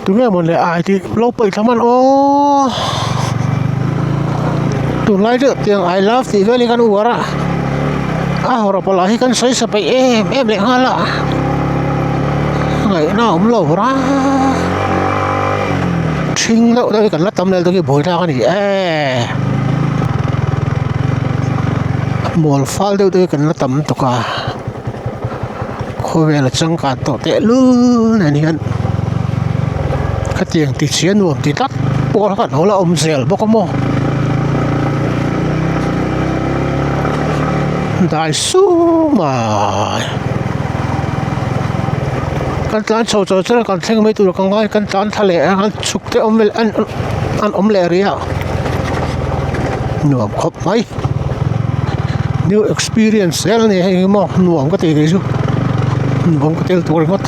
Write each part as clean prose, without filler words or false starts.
Tunge maw le ai tih lo paih thla hman aw tunlai deuh tiang I love tih vel hi kan uar a a hawrawp lah hi kan sawi sa peih em em leh nghal a ngaihna a awm lo ra ṭhing deuh deuh hi kan la tam leh deuh hi buaithlak a ni e mual fal deuh deuh hi kan la tam tawk a. Khawvel a changkan tawh tehlul nen hian khatiang ti chhia nuam ti tlat pawl kha an lo la awm zel bawk a maw dai sum mai kan tlan chho chho chuan kan thleng mai tur ka ngai kan tlan thla leh a an chhuk te awm vel an an awm leh rih a nuam khawp mai. New experience zel a ni hei hi maw nuam ka tih kei chu nuam ka tel tur ringawt.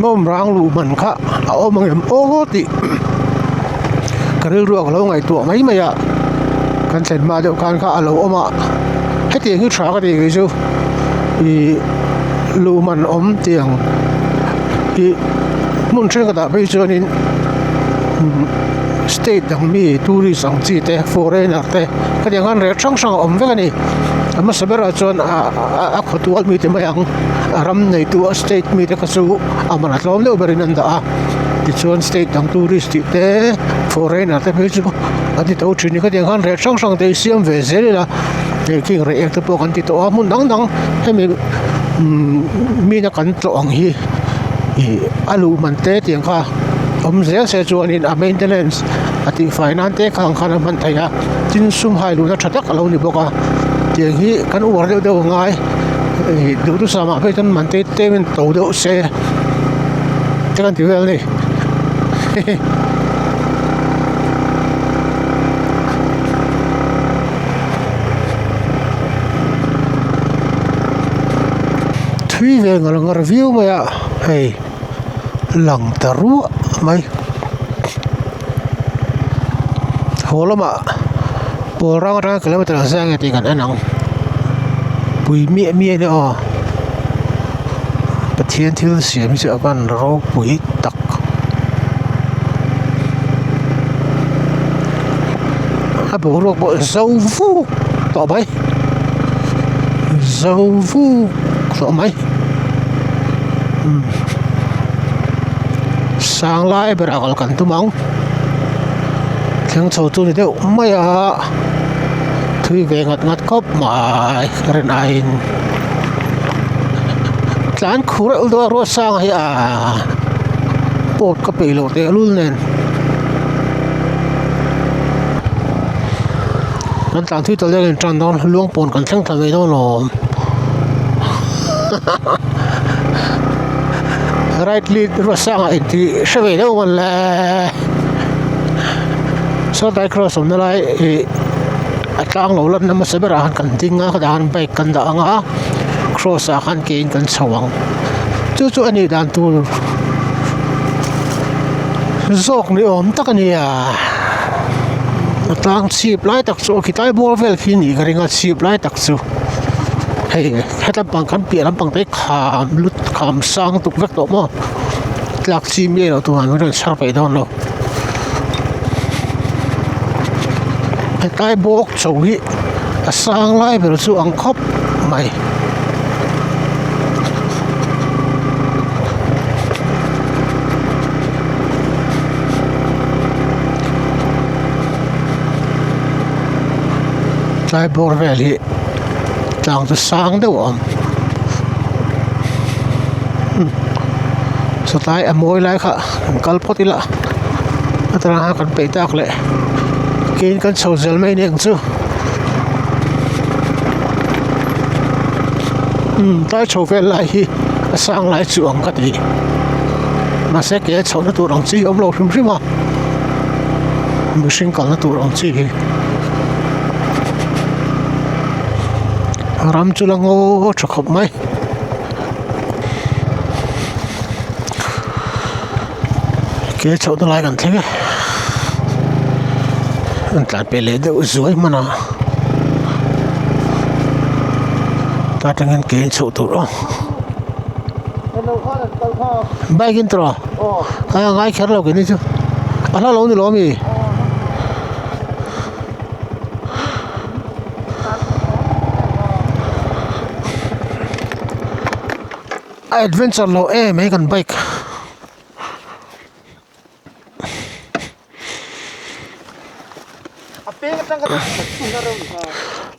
Hnawm rang luh man kha a awm ang em aw tih ka rilru ah ka lo ngaihtuah mai mai a kan thlen hma deuh khan kha a lo awm a hetiang hi tha ka tih kei chu ih luh man awm tiang ih hmun thenkhatah phei chuanin state dang mi tourist ang chi te foreigner te hetiang khan rel hrang hrang a awm vek a ni a hmasa berah chuan a khawtual mite mai ang a ram neitu a state mite kha chu a man a tlawm deuh berin an dah a tichuan state dang tourist tih te foreigner te phei chu an ti tho thin a ni khatiang khan rel hrang hrang te hi siam ve zel ila heng reh ek te pawh kan ti tawh a hmun dang dang hemi umm mina kan tlawh ang hi ih a luh man te tiang kha awm zel se chuanin a maintenance a tihfai nan te khang khan a hman theih a tin sum hai luhna tha tak a lo ni bawk a tiang hi kan uar deuh deuh a ngai ih duhthusam ah phei chuan man te tlem in to deuh se te kan ti vel a ni hehe. Thui ve ngar ngar viau mai a hei lang ta ruah mai haw lamah pawl rang atanga kilometer ang zai nge tih kan en ang pui miah miah nia aw Pathian thil siam hi chu a van ropui tak. A boruak pawh zo vuk tawh mai zo vuk tawh mai umm sang lai berah kal kan tum ang thleng chho chu ni deuh mai a thui ve ngat ngat khawp mai rin aiin tlan khur reuh dawn a ruat sang hi a pawt ka peih loh tehlul nen. Kan tlan thui ta leng in tan dawn luang pawn kan thleng thla mai dawn lawm right lead ruatsanga intih hre ve deuh mawn le sawtlai cross awmna lai ih a tlang lo lanna hmasa berah khan kan ding a khawtah khan bike kan dah ang a cross ah khan ke in kan chho ang chu chu a nih dan tur. Zawk ni awm tak a ni a a tlang chhip lai tak chu khi tlai bawr vel khi nih ka ring a chhip lai tak chu hei hetlam pang kan piah lampang te hi kham lut kham sang tuk vek tawh maw tlak chi miah loh tur an rawn chhar peih dawn lo hetlai bawk chho hi a sang lai ber chu ang khawp mai. Tlai bawr vel hi tlang chu sang deuh a awm sawtlai a mawi lai kha an kal phawt ila a tanga kan peih tak leh kein kan chho zel mai aniang chu umm tlai chho vel lai hi a sang lai chu ang ka ti mahse ke a chhohna tur ang chi hi a awm lo hrim hrim a mihring kalna tur ang chi hi. Ram chu la ngaw tha khawp mai. Ke chhoh na lai kan thleng e. An tlan peh leh deuh zuai hman a. Ta tangin ke in chhoh tur aw. Bike in tawh a ngai kher lo kini chu a hla lo ni lo ami. A adventure lo em mai kan bike.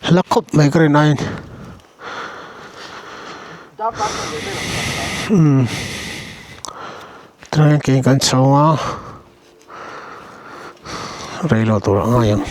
Hla khawp mai ka rin aiin umm train ke kan chho a rei lo tur a ngai ang.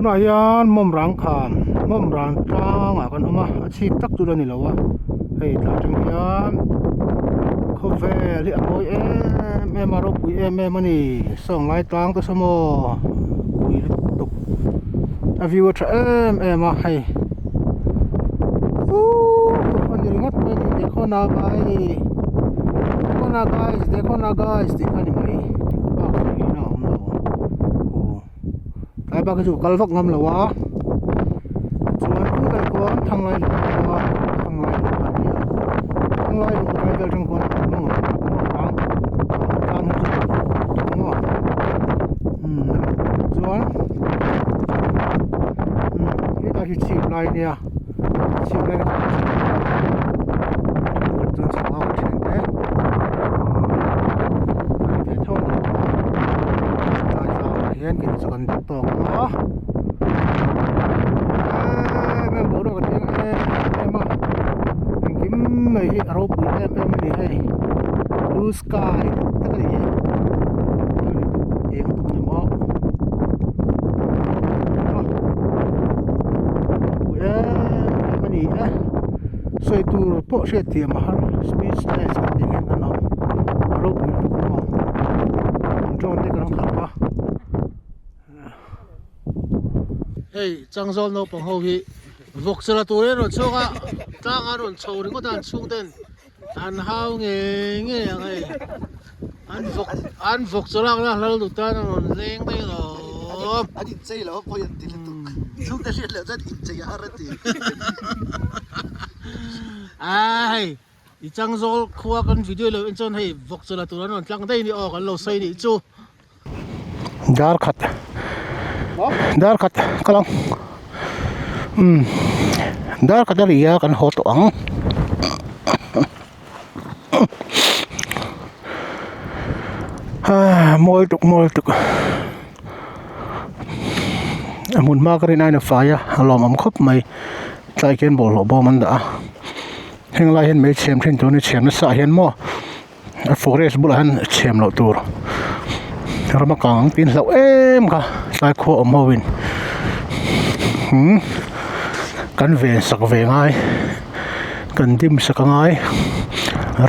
Tunah hian mawm rang kham mawm rang tlangah kan awm a a chhip tak chu la ni lo a hei tah atang hian khawvel hi a mawi em em a ropui em em a ni sawng lai tlang te saw maw pui lutuk a view a tha em em a hei uuhh a ni ringawt mai a ni dekhaw na gai dekhaw na guys dekhaw na guys tih kha a ni mai a bak hi a awm lo aw tlai bak hi chu kal vak ngam lo a chuan khulai khuan thanglai lung khua thanglai lung a nia thanglai lung lai vel atang khuan tlang hi chu maw umm chuan umm hetlai hi chhip lai a nia chhip lai chuan chho a ka thian te umm ve tho ang tlai tlangah hian kei chu kan duh tawk ang a em em boruak a thleng em em a engkim mai hi a ropui em em a ni hei blue sky tak a ni hi eng tum ni maw ropui em em a ni e sawi tur pawh hriat thiam a har speechless kan tih hian kan awm a ropui lutuk maw. Drone te kan khalh a. Hei Changzawl naupang ho hi vawk chawlh turin an rawn chhuak a, tlang an rawn chho ringawt a an chhungten an hau ngei ngei ang hei. An vawk an vawk chawlh a la hlal duh tan an rawn leng daih alawm. An inchei lo a pawi an ti lutuk. Chhungte hriat loh chuan inchei a har a ti. Aa hei. I Changzawl khua kan video lo en chuan hei vawk chawlh tur an rawn tlang daih a ni aw kan lo sawi nih chu. Dar khat dar khat ka lang umm dar khat a ri a kan haw tawh ang ah mawi tuk mawi tuk a hmun hma ka rin aiin a fai a a lawmawm khawp mai tlai khian bawlhhlawh bawm an dah a. Heng lai hian mei chhem thin tur a ni chhem nasa ah hian maw a forest bulah hian chhem loh tur rama kang ang tin hlauh em kha tlai khua awm ho in umm kan ven sak ve ngai kan dim sak a ngai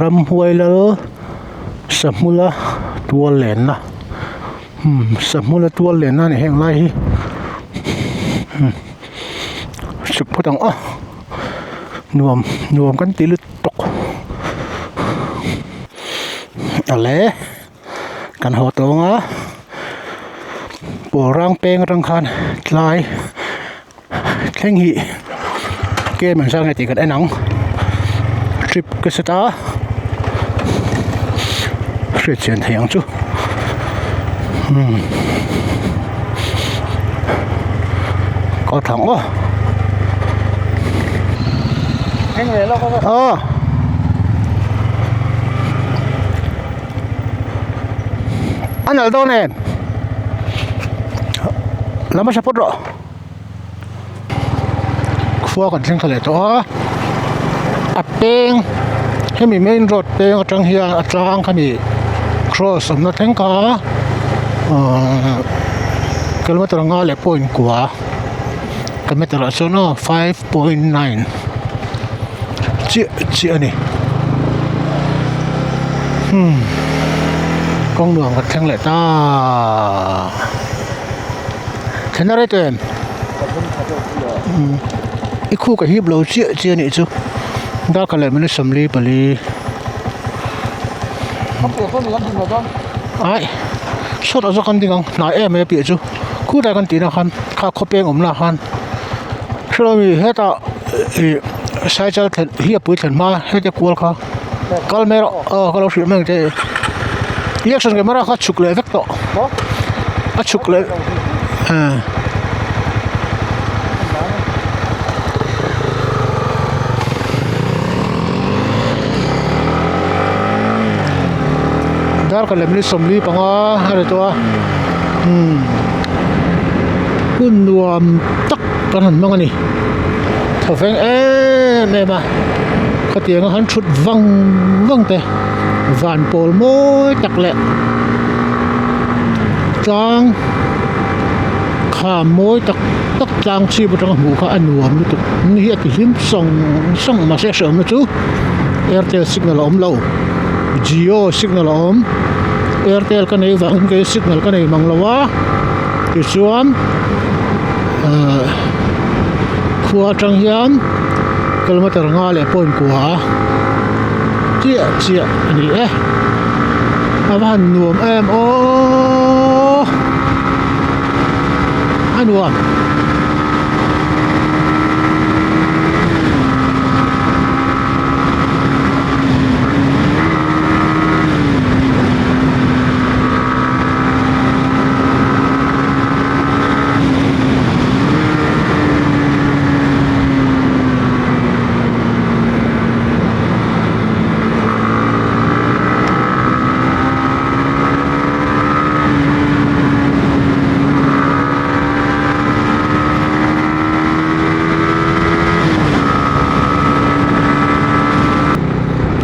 ramhuai lal sahmula tual lenna umm sahmula tual lenna a ni heng lai hi umm chhuk phawt ang aw. Nuam nuam kan ti lutuk ale kan haw tawng a pawl rang peng atang khan tlai thleng hi kem an zar nge tih kan en ang trip ka set a hriat chian thei ang chu umm ka thlang aw aw a nalh dawn em lam a support rawh. Khua kan thleng thla leh tawh a a peng hemi main road peng atang hian a tlang khami cross awmna thleng kha ahh kilometer nga leh point kua kilometer ah chuan aw 5.9 chiah chiah a ni hmm kawng nuam kan thleng leh ta. Thlen a rei tawh em? I khuk a hip lo chiah chiah a nih chu darkhat leh minute 44 Ai sawtah zawk an ding ang hnai em mai a piah chu khulai kan tihna khan kha khawpeng awm lah khan hrilh ami hetah ih cycle thlen hi a pui thlen hma heti kual kha kal mai rawh aw ka lo hrilh mai ang che i action camera kha chhuk leh vek tawh a chhuk leh ah. Darkhat leh minute 45 a ri tawh a umm hun nuam tak kan han hmang a ni thawveng em em a khatianga han thut vang vang te van pawl mawi tak leh tlang kham mawi tak tak tlang chhip atanga hmuh kha a nuam lutuk ni hi a ti hlim sawng sawng mahse a hrehawmna chu airtel signal a awm lo jio signal a awm airtel ka nei vangin kei signal ka nei mang lo a tichuan ahh khua atang hian kilometer nga leh point kua chiah chiah a ni e a va han nuam em aww a nuam.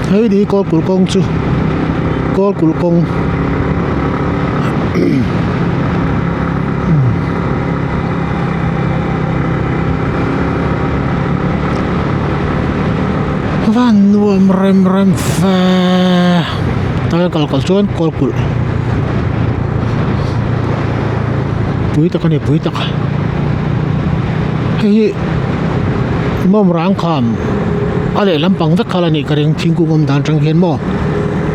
Hei ni kawlkulh kawng chu kawlkulh kawng Van nuam rem rem fe tlai kal kal chuan kawlkulh. Pui tak a ni pui tak hei hi mawm rang kham a lehlam pang vek kha la nih ka ring thingkung awm dan atang hian maw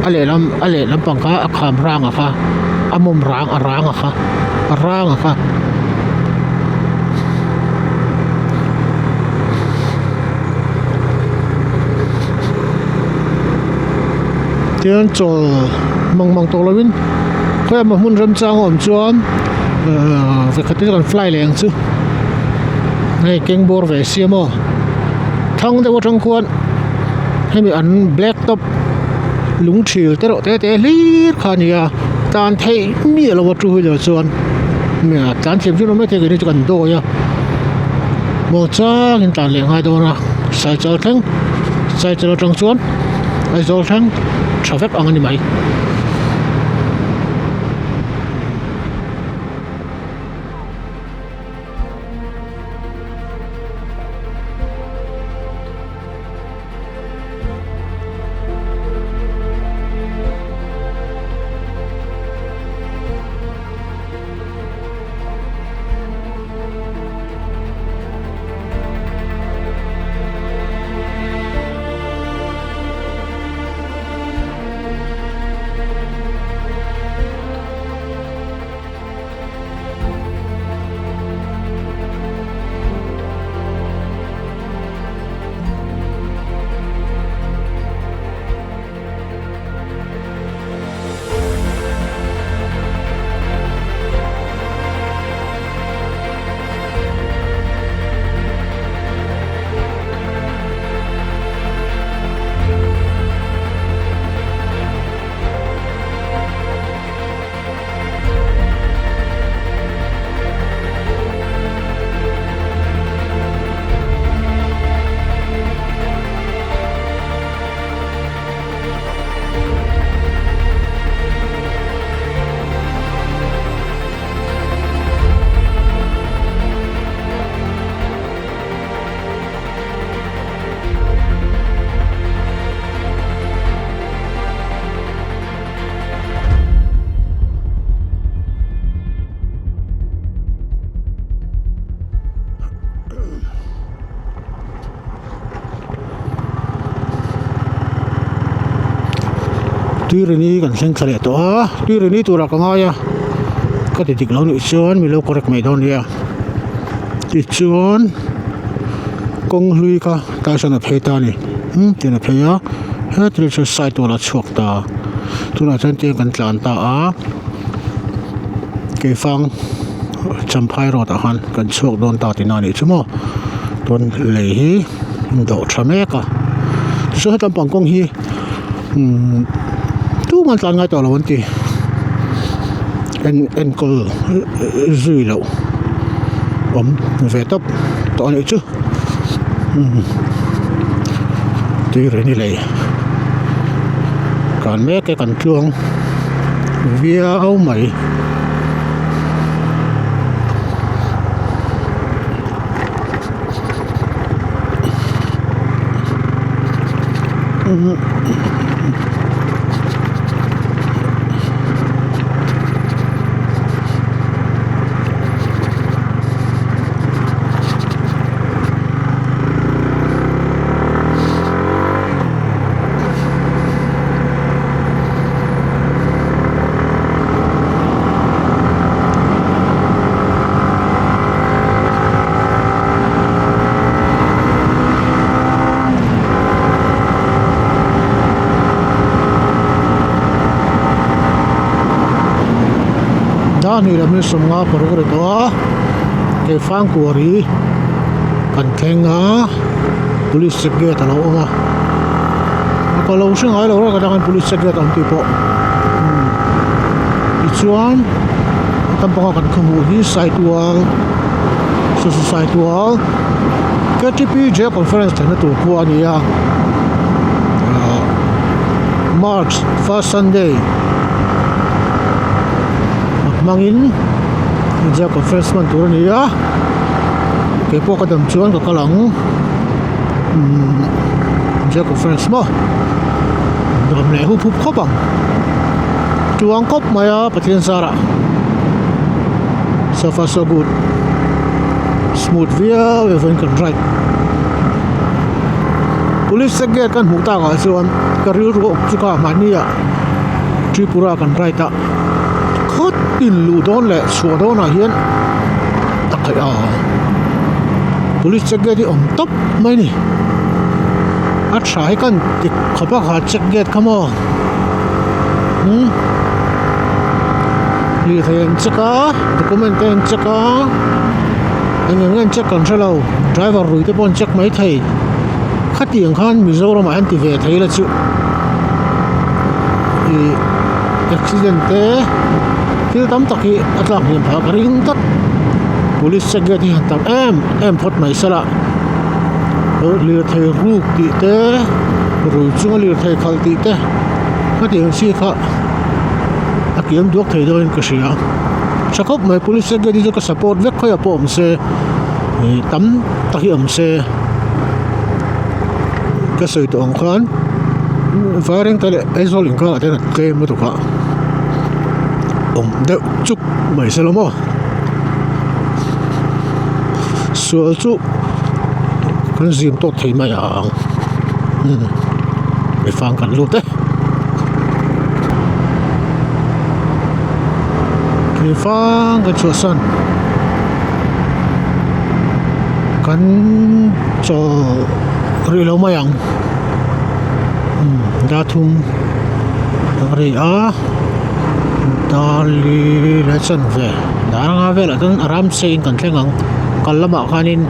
a lehlam a lehlam pang kha a kham rang a kha a mawm rang a rang a kha a rang a kha. Tichuan chawl mang mang tawh lovin khawi emaw hmun remchang a awm chuan ahh vawikhat te chu kan fly leh ang chu hei keng bawr ve sia maw thang deuh atang khuan hemi an black top lung thil te reuh te te hlir kha a ni a tan theih miah lo a two wheeler chuan tlan thiam chu an awm maithei keini chu kan dawi a maw changin tlan leh ngai dawn a cycle thleng cycle atang chuan Aizawl thleng tha vek ang a ni mai. Tuirini kan thleng thla leh tawh a tuirini turah ka ngai a ka ti dik lo nih chuan milo correct mai dawn nia tichuan kawng hlui kha tlai sawn a phei ta a ni tin a phei a hetlai chu side wall a chhuak ta tunah chuan tiang kan tlan ta a keifang champhai road ah khan kan chhuak dawn ta tihna a nih chu maw chuan lei hi dawh tha mek a tichuan heta lampang kawng hi umm tumah an tlan ngai tawh lo an ti en enkawl zui loh awm ve tawp tawh a nih chu umm tui reng ni lei tlan mek e kan tluang viau mai. Dahni lam hi 56 ri tawh a keifangkuar hi kan thleng a police check gate a lo awm a ka lo hre ngai lo reng atangin police check gate a awm tih pawh tichuan a tam panga kan khaw hmuh hi saitual saitual K T P J conference thlenna tur khua a ni a ahh march first sunday a hmangin J conference hman tur a ni a keipawh ka dam chuan ka kal ang umm J conference maw nuam leh hup hup khawp ang tuang khawp mai a Pathian zarah. So far so good smooth viau e vawiin kan ride police te gate kan hmuh takah chuan ka rilru awm chu kha mahni ah Tripura kan ride a khawt in luh dawn leh chhuah dawnah hian a khaih a police check gate hi awm tawp mai a ni a tha hi kan ti khawp a kha check gate kha maw umm. Lirthei an check a document te an check a eng eng nge an check kan hre lo driver rui te pawh an check maithei khatiang khan Mizoram ah hian ti ve thei la chu ih accident te thil tam tak hi a tlak hniam phah ka ring tlat police check gate hi han tam em em phawt mai se la lirthei ruk tih te rui chunga lirthei khalh tih te khatiang chi kha. A kiam duak thei deuhin ka hria tha khawp mai police secretary chu ka support vek khawiah pawh awm se ih tam tak hi awm se ka sawi tawh ang khan vairengte leh Aizawl inkarah te hian a tlem lutuk a awm deuh chuk mai se la maw sual chu kan zim tawk thei mai ang mifang kan lut e. Thei fang kan chhuahsan kan chaw rih lo mai ang umm dar thum a ri a dar li leh chanve dar anga velah chuan a ram se in kan thleng ang kal lamah khanin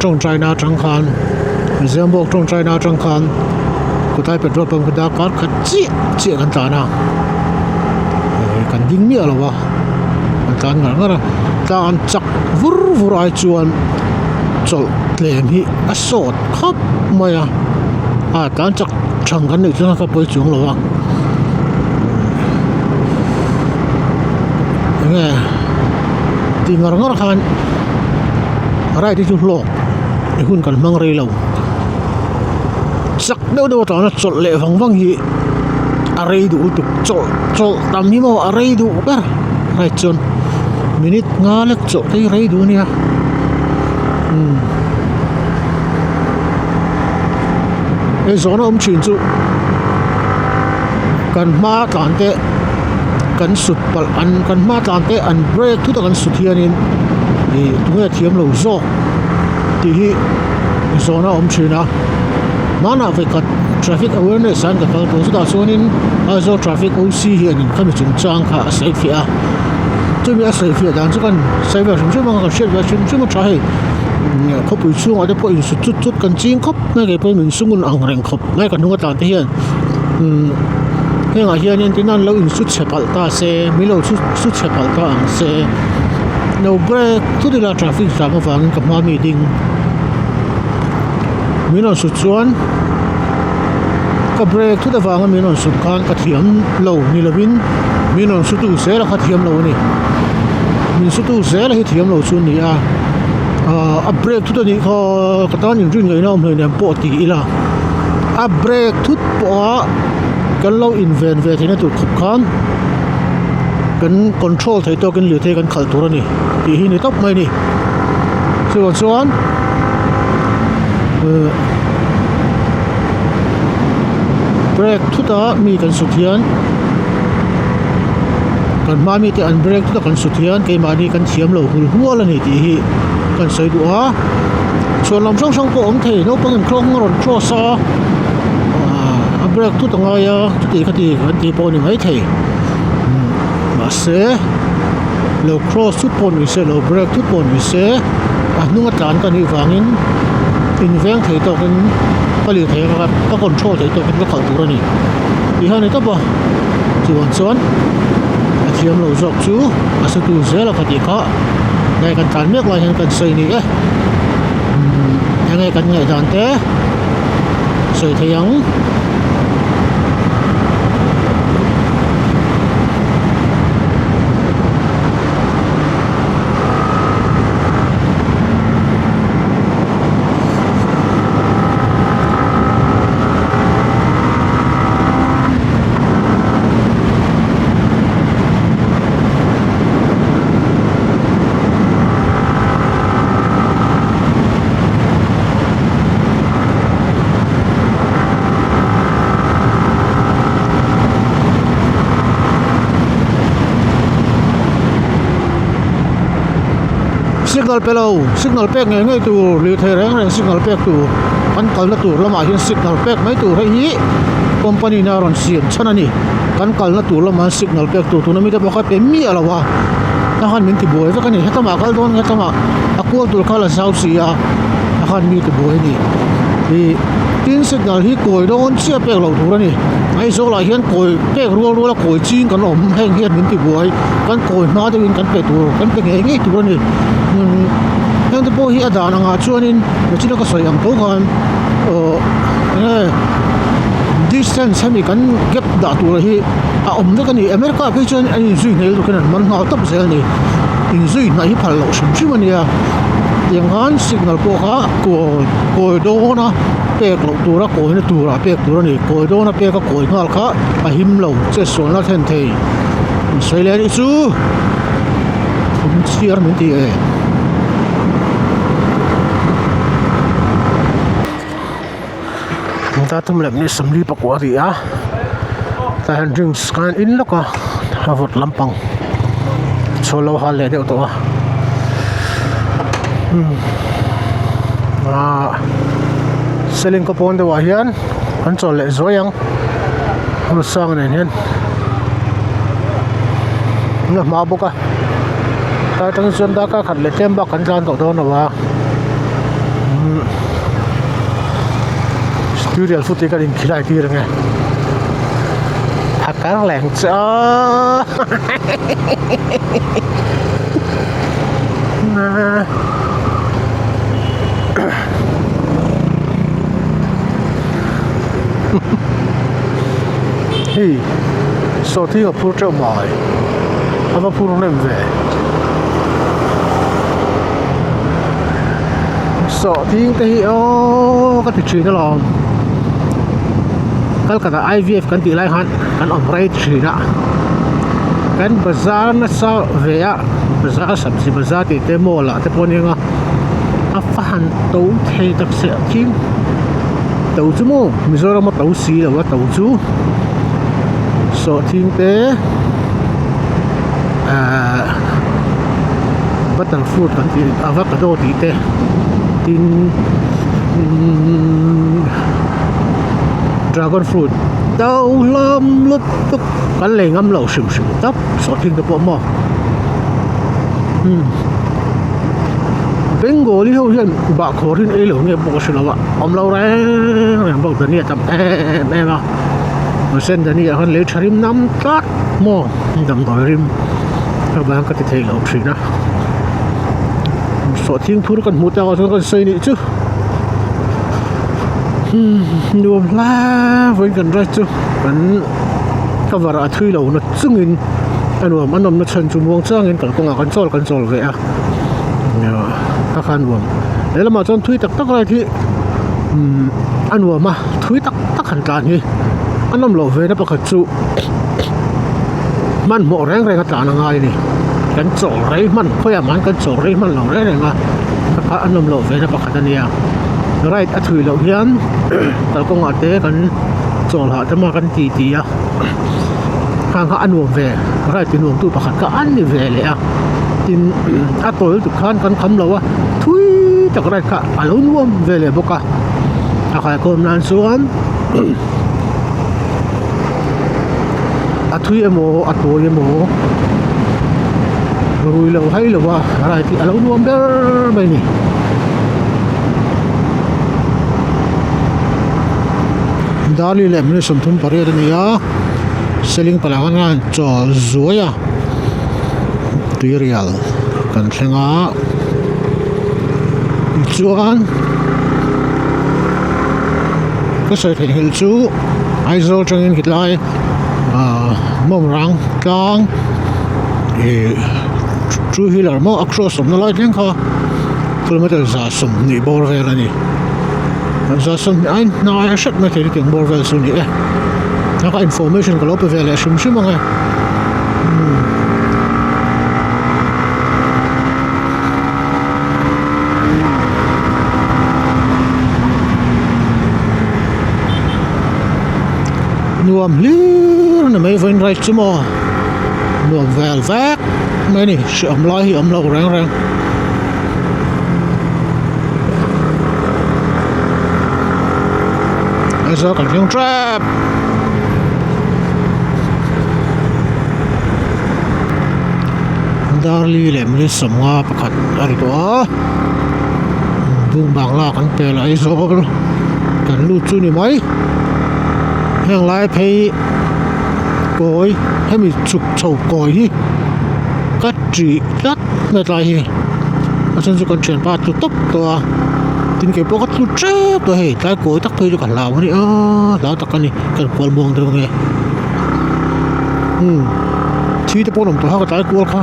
tawngtaina atang khan Zembawk tawngtaina atang khan. Kawtlai petrol pump kha darkar khat chiah chiah kan tlan a eh kan ding miah lo a kan tlan ngar ngar a tlan chak vur vur ai chuan chawlh tlem hi a sawt khawp mai a a tlan chak thang kan neih chuan ka pawi chuang lo a enge ti ngar ngar khan ride hi chu hlawk i hun kan hmang rei lo. Chak deuh deuh atana chawlh leh vang vang hi a rei duh lutuk chawlh chawlh tam hi maw a rei duh ber right chuan minute nga lek chawlh te hi rei duh ania umm hei zawhna awm thin chu kan hma tlan te kan sut palh an kan hma tlan te an brake thut a kan sut hianin ih tunge thiam lo zawk tih hi. Zawhna a awm thin a hmanah vekhat traffic awareness ah an ka kal tawh chutah chuanin Aizawl traffic OC hianin khami chungchang kha a sawi fiah a chumi a sawi fiah dan chu kan sawi ve hrim hrim ang a kan hriat ve hrim hrim a tha hei khawpui chhungah te pawh insut chut chut kan ching khawp mai kei pawhin min sungun ang reng khawp mai ka hnung a tlan te hian umm hengah hianin tin an lo insut chhe palh ta se min lo su chhe palh ta ang se lo break thut ila traffic jam avangin ka hma mi ding. Min rawn sut chuan ka brake thut avanga min rawn sut khan ka thiam lo ni lovin min rawn sutu zel a kha thiam lo a ni. Min sutu zel a hi thiam lo chu a ni a, ahh a brake thut a nih kha ka tan inrin ngaihna awm hleinem pawh ti ila a brake thut pawha kan lo inven ve theihna tur khawp khan kan control thei tawkin lirthei kan khalh tur a ni tih hi ni tawp mai a ni. Chuvang chuan eh brake thut a mi kan sut hian kan hma mite an brake thut a kan sut hian keimahni kan thiam lo hul hual a ni tih hi kan sawi duh a chhuan lam hrang hrang pawh a awm thei naupang inkhawng a rawn cross a ah a brake thut a ngai a chuti khati kan tih pawh a ni maithei mahse. Lo cross thut pawh ni se lo break thut pawh ni se a hnung a tlan ka nih vangin inveng thei tawkin ka lir thei anga ka control thei tawkin ka khalh tur a ni tih hian a ni tawp a chuvang chuan a thiam lo zawk chu a sa tu zel a ka tih kha nge kan tlan mek lai hian kan sawi ni e umm enge kan ngaihdan te sawi thei ang. Signal pe lo, signal pek ngei ngei tur lirthei reng reng signal pek tur kan kalna tur lamah hian signal pek mai tur hei hi company in a rawn siam chhan a ni. Kan kalna tur lamah signal pek tur tuna mite pawh kha pe miah lo a, a khan min tibuai vek a ni. Hetamah kal dawn hetamah a kual tur kha la zau si a, a khan mi tibuai a ni. Ih tin signal hi kawi dawn chiah pek loh tur a ni. Aizawl ah hian kawi pek rual rual a kawi ching kan awm heng hian min tibuai. Kan kawi hma deuhin kan pe tur kan pe ngei ngei tur a ni. Umm heng te pawh hi a dan angah chuanin nachina ka sawi ang tho khan awh enge distance hemi kan gap dah tur hi a awm vek a ni. America ah phei chuan an inzui hnaih lutuk hian an man nghal tawp zel a ni. Inzui hnaih hi phal loh hrim hrim a nia. Tiang khan signal pawh kha kawi kawi dawn a pek loh tura kawina turah pek tur a ni. Kawi dawn a pek a kawi nghal kha a him lo che sualna thlen thei. Sawi leh anih chu thum chhiar min ti e. Ta thum leh ni sawmli pakua a ni a tah hian drinks khan in lawk a a vawt lampang chhuah lo hal leh deuh tawh a ah seling kaw pawn deuhah hian an chawl leh zuai ang hmun sang nen hian a hma bawk a tlai atang chuan darkar khat leh tlem bak kan tlan tawh dawn lo a umm studio foot hi kan inkhilai tir ang e phakar leng chu aw Hei sawhthing a phur teuh mai a va phur hnem ve sawhthing te hi aww ka ti thin alawm Calcutta I_V_F kan tih lai khan kan awm rei thin a kan bazar nasa ve a bazar sabzi bazar tih te mall ah te pawh a ni ang a a fa han to thei tak se thing. To chu maw Mizoram a to si lo a to chu sawhthing te ahh butter fruit kan tih avocado tih te tin umm dragon fruit to hlawm lutuk kan lei ngam loh hrim hrim tawp sawhthing te pawh maw umm. Bengali ho hian bahkhawr hi an ei lo nge pawh ka hre lo a awm lo reng reng bawk dhania tam em em a mahse dhania khan lei tha rim nam tlat maw damdawi rim avang ka ti thei lo thin a sawhthing phur kan hmuh takah chuan kan sawi nih chu umm nuam hle vawiin kan ride chu kan cover ah a thui lo na chungin a nuam a nawmna chhan chu muang changin kalkawngah kan chawl kan chawl ve a. A kha nuam lehlamah chuan thui tak tak lai khi umm a nuam a thui tak tak han tlan hi a nawm loh ve na pakhat chu hmanhmawh reng reng a tlan a ngai a ni kan chawl rei hman khawiah mah hian kan chawl rei hman lo reng reng a a kha a nawm loh ve na pakhat a nia ride a thui loh hian kalkawngah te kan chawl hah te mah kan ti ti a khang kha a nuam ve ride ti nuam tu pakhat kha a ni ve leh a. Tin a tawi lutuk khan kan kham lo a thui tak ride kha a lo nuam ve leh bawk a a kalkhawm nan chuan a thui emaw a tawi emaw rui lo hai lo a ride hi a lo nuam ber mai a ni. Darli leh minute 38 a ni a seling palah khan chawl zuai a. Tuirial kan thleng a tichuan ka sawi theih nghilh chu Aizawl atangin khilai ah mawmrang tlang ih two wheeler maw a cross awmna lai thleng kha kilometer 120 bawr vel a ni 120 aiin hnai a hret mai thei hetiang bawr vel chu a ni e a information ka lo pe ve leh hrim hrim ang e. Nuam hlir a ni mai vawiin ride chu maw nuam vel vek mai a ni hrehawm lai hi a awm lo reng reng. Aizawl kan thleng tep. Darli leh minute 50 pakhat a ri tawh a bung bangla kan pel Aizawl kan lut chu ni mai heng lai phei kawi hemi chhuk chho kawi hi ka tih tlat hmetlai hi a chhan chu kan thianpa a tlu tawp tawh a tin kei pawh ka tlu tep tawh a hei tlai kawi tak phei chu ka hlau a ni aaa hlau tak a ni ka inkual muang deuh ange umm thi te pawh an awm tawh a ka tlai kual kha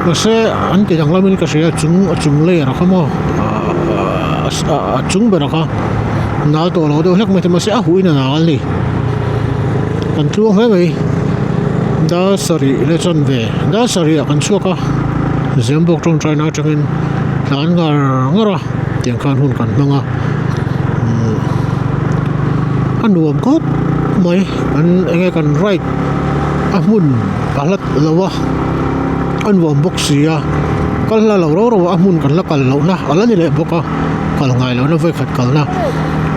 mahse an ti danglam in ka hria a chung a chung layer kha maw aaa a chung ber kha nal tawh lo deuh hlek mai te mahse a huh in a nal a ni kan tluang hle mai dar sarih leh chanve dar sarih ah kan chhuak a Zembawk tawngtai na atangin tlan ngar ngar a tiang khan hun kan hmang a umm a nuam khawp mai an enge kan ride a hmun a hlat lo a a nuam bawk si a kal hla lo rau rau a hmun kan la kal loh na a la ni leh bawk a kal ngai loh na vawikhat kal na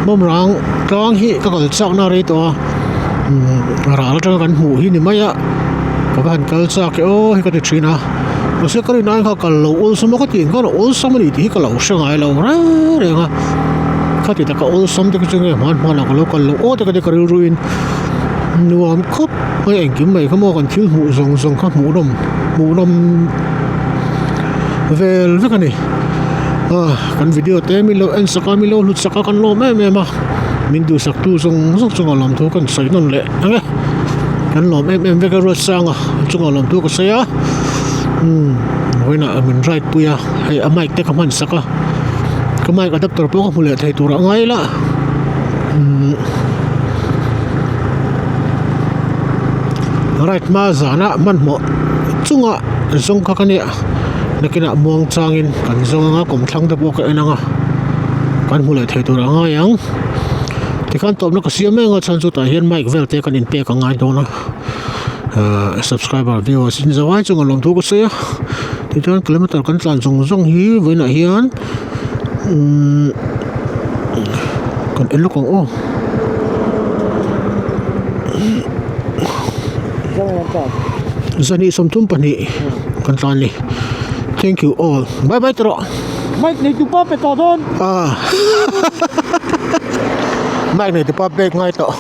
bawmrang tlang hi ka kal chak na rei tawh a umm ral atanga kan hmuh hi ni mai a ka va han kal chak e aw hi ka ti thin a mahse ka rin aiin kha kal lo awlsam a ka tih khan a awlsam a ni tih hi ka lo hre ngai lo reng reng a khati taka awlsam te chu nge hman hmanah ka lo kal loh aw te ka ti ka rilruin nuam khawp mai engkim mai kha maw kan thil hmuh zawng zawng kha hmuhnawm hmuhnawm vel vek a ni ah kan video te min lo en sak a min lo hlut sak a kan lawm em em a min duhsak tu zawng zawng chungah lawmthu kan sawi nawn leh ang e kan lawm em em vek a Ruatsanga chungah lawmthu ka sawi a umm vawiinah min ride pui a hei a mic te ka hman sak a ka mic adapter pawh ka hmu leh thei tur a ngai la umm ride hma zana hmanhmawh chungah zawng kha ka nia nakinah muang changin kan zawng anga kawmthlang te pawh ka en anga kan hmu leh thei tur a ngai ang tikhan tawpna ka siam eng a chhan chu tah hian mic vel te kan inpek a ngai dawn a ahh subscriber viewers in zo ai chunga lawmthu ka sawi a tichuan kilometer kan tlan zawng zawng hi vawiinah hian umm kan en lawk ang aw. Zani 32 kan tlan ni thank you all bye bye tawh mic nei tupa pe tawh dawn ah mic nei tupa pek ngai tawh.